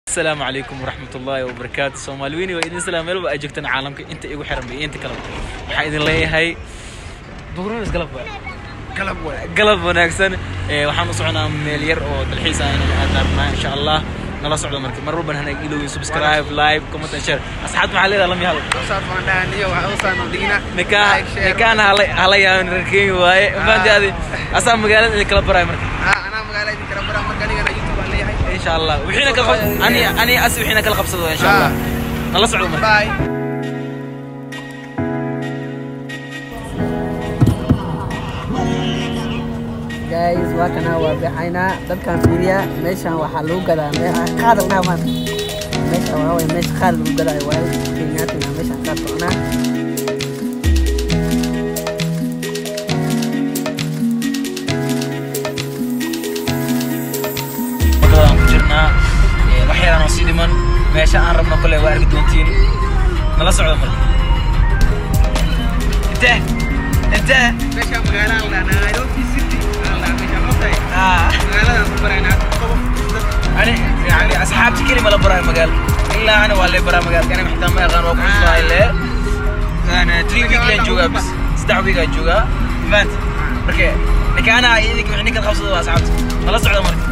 السلام عليكم ورحمة الله وبركاته. Soomaaliweyn waa idin salaam meel walba ay joogtaan caalamka, inta igu xiran bay inta kale. Waxaan idin leeyahay duhurnimo galab waay. Galab waay. Galab wanaagsan. Waxaan u soconaa meel yar oo dalxiis ah inaan aadna rabnaa insha Allah. Nala socdo marka mar walba hana ilowin subscribe, like, comment and share. Asxaabta maxaa leedahay lam yahay? Asxaabta waxaan dhahay waxaan u saano digna. Nikaana hala yaabin reer Kenya waaye. Maanta adi asaa magaalada idin kala baraay marka. Anaa magaalada idin kala baraa marka anigana YouTube aan leeyahay. إن شاء الله وحين كل أني أسوي حين كل خبصة إن شاء الله. الله سعود مرة. باي. Guys, وكنا وبحنا دكان فيريا مش وحلو كذا قادر نعم مش هو مش خالد كذا وين كينياتنا مش قادرنا. waxyaalaan oo sii dhiman meesha aan rabno kale waa arki doontiin. Nala socdo marka. Intee intee meesha magaalada la Nairobi City la meesha qofay magaalada ku baraynaa qof ani yani asxaabti kali ma la baraa magaal ilaa ana waa la baraa magaal kana xitaa ma yaqaan waa ku cusbaa ilaa ana 3 week leen joogaa bas 3 week aan joogaa fahant marka ninkaana idinka wixii ninka qabsado waa asxaabta. Nala socdo marka.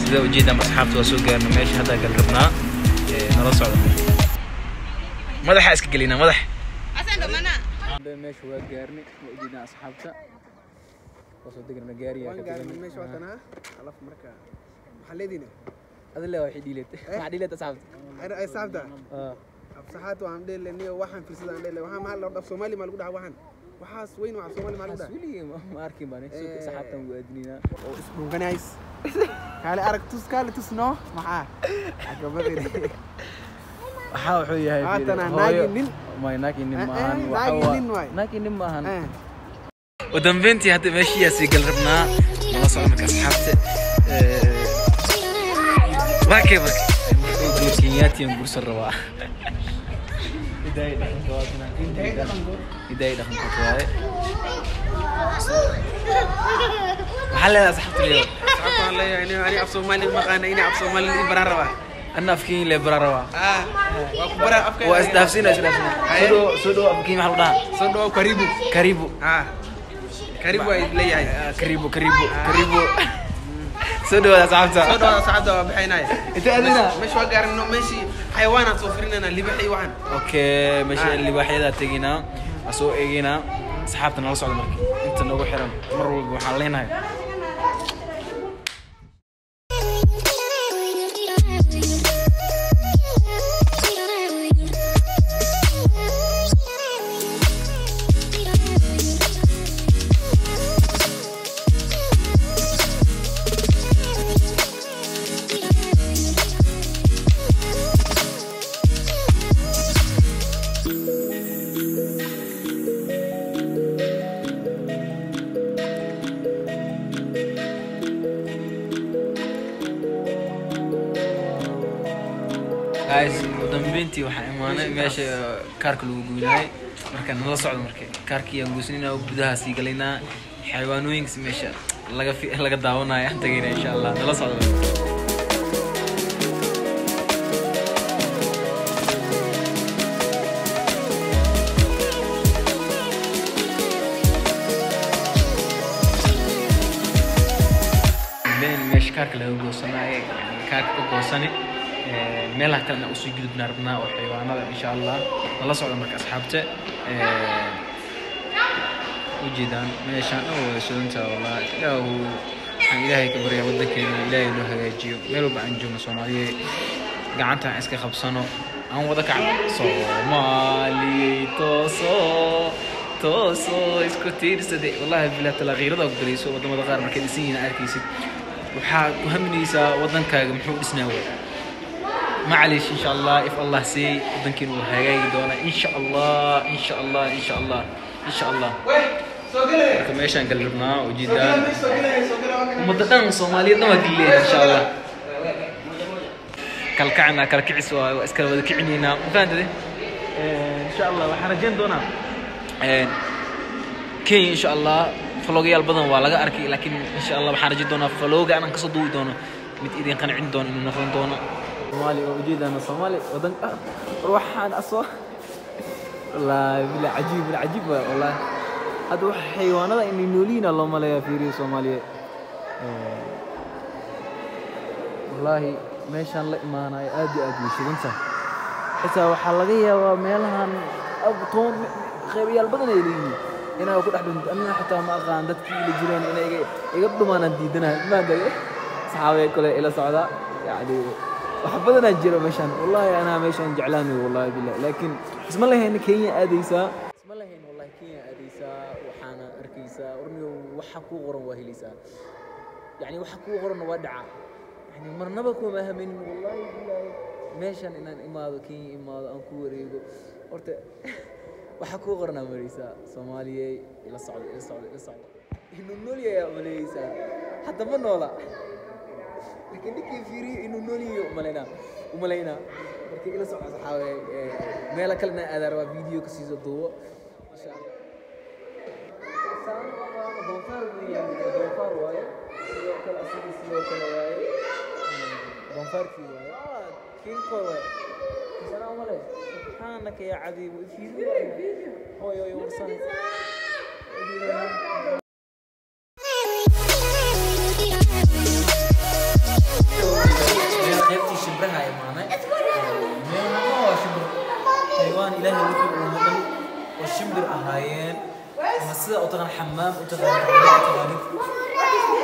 Sida ujeedaan asxaabta waa soo gaarnay meesha hadda gal rabnaa. Nala socdo madaxa iska gelinaa madax meesha waa gaarnay waa ujeedaan asxaabta waa soo degnay gaariga ka gaarnay meesha waa tanaa alaf marka waxa leedina adile waa xidhiileed ma xidhiileed asxaabta ana asxaabta asxaabta waan dheelnay waxaan fiirsadan dheelnay waxaan ma la dhaf Soomaali ma lagu dhaha waxaan waxaas weyn waa Soomaali ma lagu dhaha wili ma arkin baan suuqa asxaabtan ugu aadinina oo isdhunganays kaale arag tus kaale tus no maxaa agabadii waxa wuxuu yahay naagi nin ma naagi nin ma ahan naagi nin waay naagi nin ma ahan. Wadambeyntii hadda meeshii sii gal rabnaa nala socdo marka asxaabta. Waa kee marka Kenyaatiyan guursan rabaa. Hidaaya dhaqanka waa kana hidaaya dhaqanka waaye. Maxaa leedahay asxaabta leeyahay? Asxaabta waxaan leeyahay ani af Soomaali ma aqaana inay af Soomaali i baraan rabaa. أنا أفكين اللي برا روا. وأكبر أفكين. وأستافسين أستافسين. سودو أفكين محل ده. سودو كاريبو. كاريبو. كاريبو ليه يعني. كاريبو كاريبو كاريبو. سودو أصحابته. سودو أصحابته بحيناي. أنت أدينا. مش وقع إنه ماشي حيوانات صوفرنا أنا اللي بحيوان. أوكي ماشي اللي بحيدا تجينا أسوق إجينا أصحابتنا نرسل على المركب. أنت نروح حرام مرة وحلينا. Guys, udambintii waxaan imaanay meesha kaarka lagu goynayay. Marka nala socdo marka kaarkii aan goysanaynaa gudaha sii galaynaa xayawaanooyinka meesha laga daawanayo aan tagaynaa insha Allah. Nala socdo. Meesha kaarka laga goosanayo kaarka ka goosani meelaha kalena usii gudubnaa rabnaa oo xayawaanada insha Allah. Nala socdo marka asxaabta. Ujeedaan meeshaan dhan waa shidantaa wallahi. Ilaahu waxaan Ilaahay ka baryaa waddankeena Ilaahay noo hagaajiyo meel walba aan joogno Soomaaliya gacanta aan iska qabsano aan wada kacno. Soomaali tooso tooso isku tiirsaday wallahi bilaa talaqiirada ku galayso wadamada qaar markay dhisan yihiin arkaysid waxaa ku haminaysaa waddankaaga muxuu dhisnaa waay. معلش إن شاء الله if الله سي ودنكين وهاي دونا إن شاء الله إن شاء الله إن شاء الله إن شاء الله. كما قلبنا وجدان ومدتان صومالية ما قلنا إن شاء الله. كالكعنا كالكعس واسكال وكعنينا فهمت إن شاء الله وحرجين دونا كي إن شاء الله Vlogyaal badan waa laga arkay, laakiin insha Allah waxaan rajayn doonaa vloga anaan kasoo duubi doono mid idin qancin doono inuu noqon doono. Soomaali oo ujeedana Soomaali wadan waxaan asoo wallaahi bila cajiib cajiib waay wallaahi. Hadda wax xayawaanada inay nooliyiin loo maleeyaa. Fiiriyo Soomaaliya, wallaahi meeshaan la imaanayo aad iyo aad way shidan tahay. Xitaa waxaa laga yaabaa meelahan toon qeybayaal badan ay leeyihiin inaa ku dhex dhunto. Anina xitaa ma aqaan dadkii ila jireen inay iga dhumaanaan diidanahay. Maanta saxaabay kale ila socda, yacni wax badanaa jiro meeshaan. Wallaahi anaa meeshaan jeclaanay, wallaahi billahi, laakiin isma lahayn Kenya aadaysaa, isma lahayn wallahi Kenya aadaysaa. Waxaana arkaysaa warniyo waxa kuu qoran waa helaysaa, yacni waxa kuu qoranna waa dhacaa. Yani marnaba kuma haminin wallahi billahi meeshan inaan imaado, Kenya imaado, aan ku wareego. Horta waxa kuu qoranaa maraysaa. Soomaaliyey, ila socdo, ila socdo, ila socdo. Inuu nool yahay umaleysaa, hadda ma noola, laakiin ninkii fiiriyo inuu nool yahay umalaynaa, umalaynaa. Marka ila socdo saxaabe, meelo kalena aadaa rabaa video ka siiso duubo insha Allah. Doofaar weeyaan, doofaar waaye. Sidoo kale asaga sidoo kale waaye, doofaarkii waaye, kinko waaye. Sana umale subxaanaka yaa cadiim. Fiiriyo, hooy hooy warsan. Qaybtii shimbiraha imaanay. Meelaha waa shimbir, xayawaan ilaahay wuxuu uuma dhan oo shimbir ahaayeen ama sida u taqaan xamaam u taqaan taqaanid,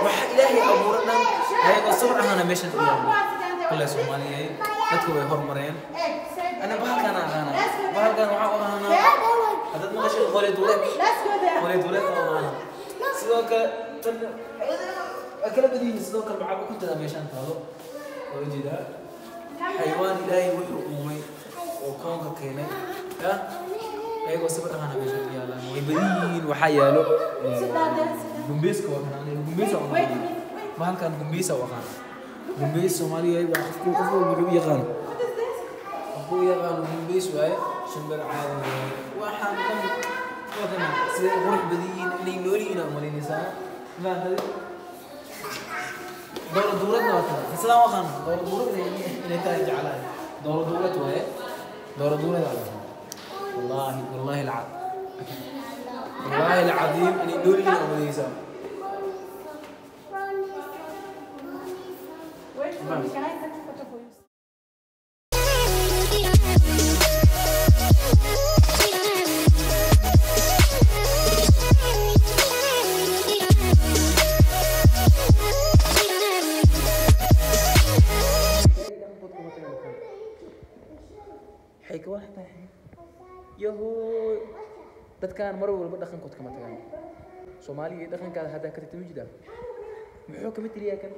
waxa ilaahay abuura dhan ayagoo sawir ahaana meeshan u yaalo. Kulle Soomaaliyay dadku way hormareen. Ana bahalkaan aqaana, bahalkaan waxaan u aqaanaa haddaad maqashay qole duuleed, qole duuleed aan aqaana. Sidoo kale tan waa kala badan yihiin. Sidoo kale maxaa ukuntada meeshaan taalo waa ujeedaa xayawaan ilaahay wuxuu uumay oo koonka keenay ya ayagoo sawir ahaana meesha ku yaalaan, way badan yihiin. Waxaa yaalo gumbeeska, waa kan aniga gumbeesa u aqaana. Bahalkan gumbeesa u aqaana, gumbees. Soomaaliya waa qofku qof walba wuxuu u yaqaano, qofku u yaqaano gumbees waaye, shimbir caadi waaye. Waxaan dhan waa kana siday u qurux badan yihiin, inay nool yihiin aa umalaynaysaa. Maantadi dooro duuradna waa kana, sidaan u aqaano dooro duurad inay tahay jeclahay. Dooro duurad waaye, dooro duurad aa lahaa. Wallaahi wallaahi lacag wallaahi alcadiim inay nool yihiin aa umalaynaysaa. Wait for me. Can I take a photo for you? Waxay ka wax tahay yahoy dadkaan mar walba dhaqankood kama tagaan. Soomaaliga dhaqankaada haddaa ka tagta ma jiraa? Muxuu kama tiriyaa kan?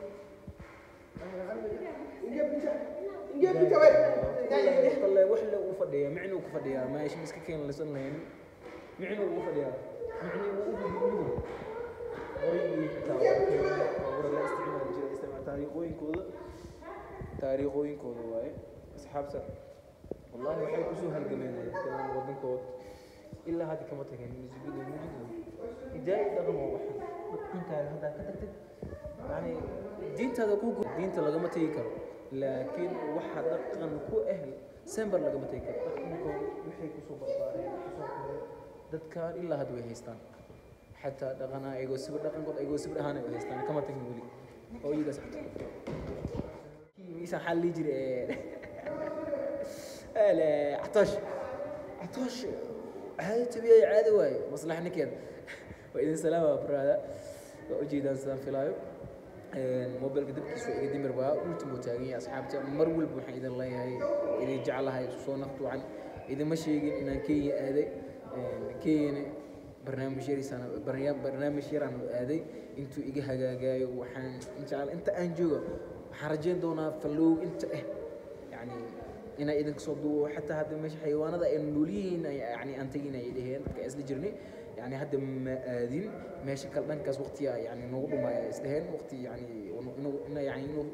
Wallahi wax le uu fadhiyaa micnuu ku fadhiyaa, meesha miska keen lisan lahayn micnuu ugu fadhiyaa, micnuu ugu fadhiyo qorigii xitaa waa qori la isticmaali jiray, isticmaal taariikhooyinkooda, taariikhooyinkooda waaye. Asxaabta wallahi waxay kusoo halgameen dadkan wadankood ilaa hadda kama tageen. Musigada mujido ijaa'ib dhaqan waa waxan dhaqankaaga haddaa ka tagtid, yani diintaada ku diinta lagama tegi karo, laakiin waxa dhaqan ku ah sember lagama tegi karo. Dhaqankooda waxay kusoo barbaareen, kusoo koreen dadkan ilaa hadda way haystaan. Xataa dhaqanaa ayagoo sibir dhaqankood ayagoo sibir ahaan ay u haystaan, kama tagin weli oo iyaga saxto miisaan. Waxaa la dhihi jiray عطاش عطاش عادي طبيعي عادي waaye maslax ninkeeda waa idin salaama brother. Waa ujeedaan sidaan filaayo mobilka dabkiisu waa iga dimir baa ultimo taagan yahay. Asxaabta mar walba waxaan idin leeyahay idin jeclahay, isu soo naqtucan. Idinma sheegin inaan Kenya aaday. Kenyana barnaamij yariisaan barnaamij yaraan aaday intuu iga hagaagayo. Waxaan insha Allah inta aan joogo waxaan rajayn doonaa fallow inta yani inaa idinka soo duubo. Xataa hadda meesha xayawaanada ay noolyihiin yani aan tegin ay dheheen dadka isla jirnay, yani hadda ma aadin meesha kale dhankaas waqtiya yani noogu dhumaya isdheheen waqti yani ina yani inuu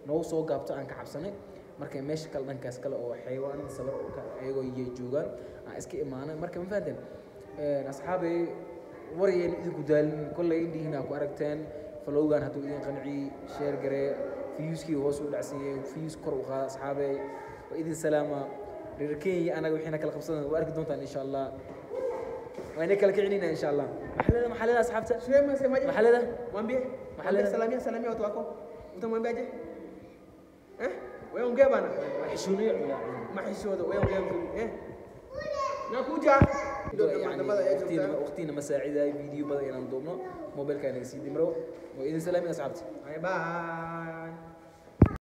noogu soo gaabto aan ka cabsanay. Marka meesha kale dhankaas kale oo xayawaanada sabar oo kale ayagoo iyay joogaan aan iska imaanay. Marka ma fahanteen asxaabay? Warayeen idinku daalin, kolley indhihiina ku aragteen. Vlog-gan hadduu idin qanciyey, share garee. Views-kii hoos u dhacsan yahay, views kor u qaada, asxaabe. Waa idin salaama. Reer Kenya anaga wixiina kala qabsadan waa arki doontaan, insha Allah. Waa inay kala kicinayna, insha Allah. Maxaa leedahay? Maxaa leedahay, asxaabta? Sema, semaje? Maxaa leedahay? Mwambie. Maxaa Mwambie, leedahay? salamia, salamia watu wako. Utamwambiaje? Eh? Wewe ongea bana. Xishoonaya. Maxishooda, wewe ongea vizuri. Eh? Nakuja. Yani waqtiina, waqtiina ma saacidayo video badan inaan duubno. Mobilka inaga sii dimro. Waa idin salaamin, asxaabta. Bye bye.